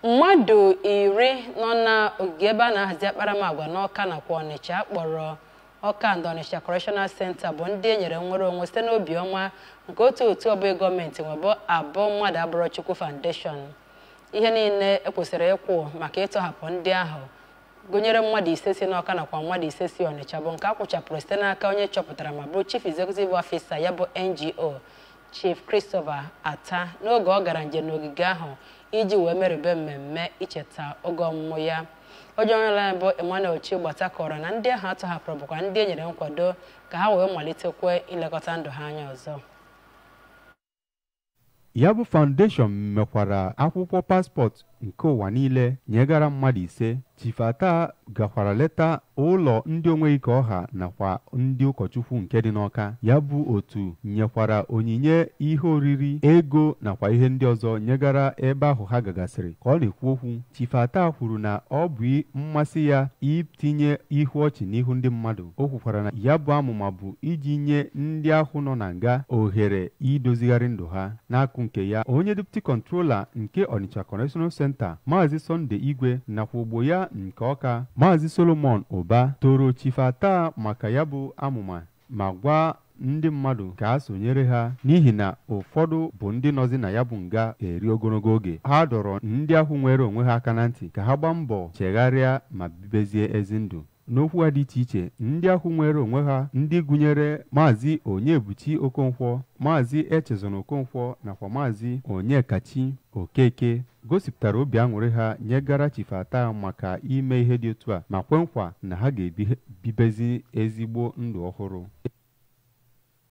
Mmadụ 10 nọ na ogige ebe a na-ahazi akparamagwa n'Ọka nakwa Ọnịcha akpọrọ Ọka and Ọnịcha Correctional Center bụ ndị e nyere nnwere onwe site n'obi ọma nke otu otu ọbụghị gọọmenti nwebụ abụ mmadụ abụrọ Chukwu Foundation. Ihe niile ekwesịrị ịkwụ maka ịtọhapụ ndị ahụ gụnyere mmadụ 5 si n'Ọka nakwa mmadụ 5 si Ọnịcha bụ nke a kwụchapụrụ site n'aka onye chọpụtara ma bụrụ Chief Executive Officer ya bụ NGO Chief Christopher Ata n'oge ọ gara njem n'ogige ahụ iji wee merube mmemme icheta oge ọmụmụ ya. Onye ọrụ anyị bụ Emmanuel Chigbata kọrọ na ndị ahụ atọhapụrụ bụkwa ndị e nyere nkwado ka ha wee malitekwa ilekọta ndụ ha anya ọzọ. Ya bụ foundation mekwara akwụkwọ paspọtụ nke ụwa niile nyegara mmadụ 5. Chief Ata gakwara leta ụlọ ndị onweghị ka ọha nakwa ndị ụkọchukwu nke dị n'Ọka. Ya bụ otu nyekwara onyinye ihe oriri, ego nakwa ihe ndị ọzọ nyegara ebe ahụ ha gagasịrị. Ka ọ na-ekwu okwu, Chief Ata kwuru na ọ bụ mmasị ya itinye ihu ọchị n'ihu ndị mmadụ. O kwukwara na ya bụ amụma bụ iji nye ndị ahụ nọ na nga ohere idozigharị ndụ ha. N'akụ nke ya, onye Deputy Controller nke Onitsha Correctional Center, Maazị Sunday Igwe, nakwa ogbo ya nke Ọka, Maazị Solomon Ụba, toro Chief Ata maka ya bụ amụma ma gwa ndị mmadụ ka a sonyere ha n'ihi na ụfọdụ bụ ndị nọzi na ya bụ nga eri ogologo oge. Ha dọrọ ndị ahụ nwere onwe ha aka na ntị ka ha gbaa mbọ chegharịa ma bibezie ezi ndụ. N'okwu ha dị iche iche, ndị ahụ nwere onwe ha ndị gụnyere Maazị Onyebuchi Okonkwo, Maazị Echezona Okonkwo nakwa Maazị Onyekachi Okeke gosipụtara obi aṅụrị ha nyegara Chief Ata maka ime ihe dị otu a ma kwe nkwa na ha ga-ebibezi ezigbo ndụ ọhụrụ.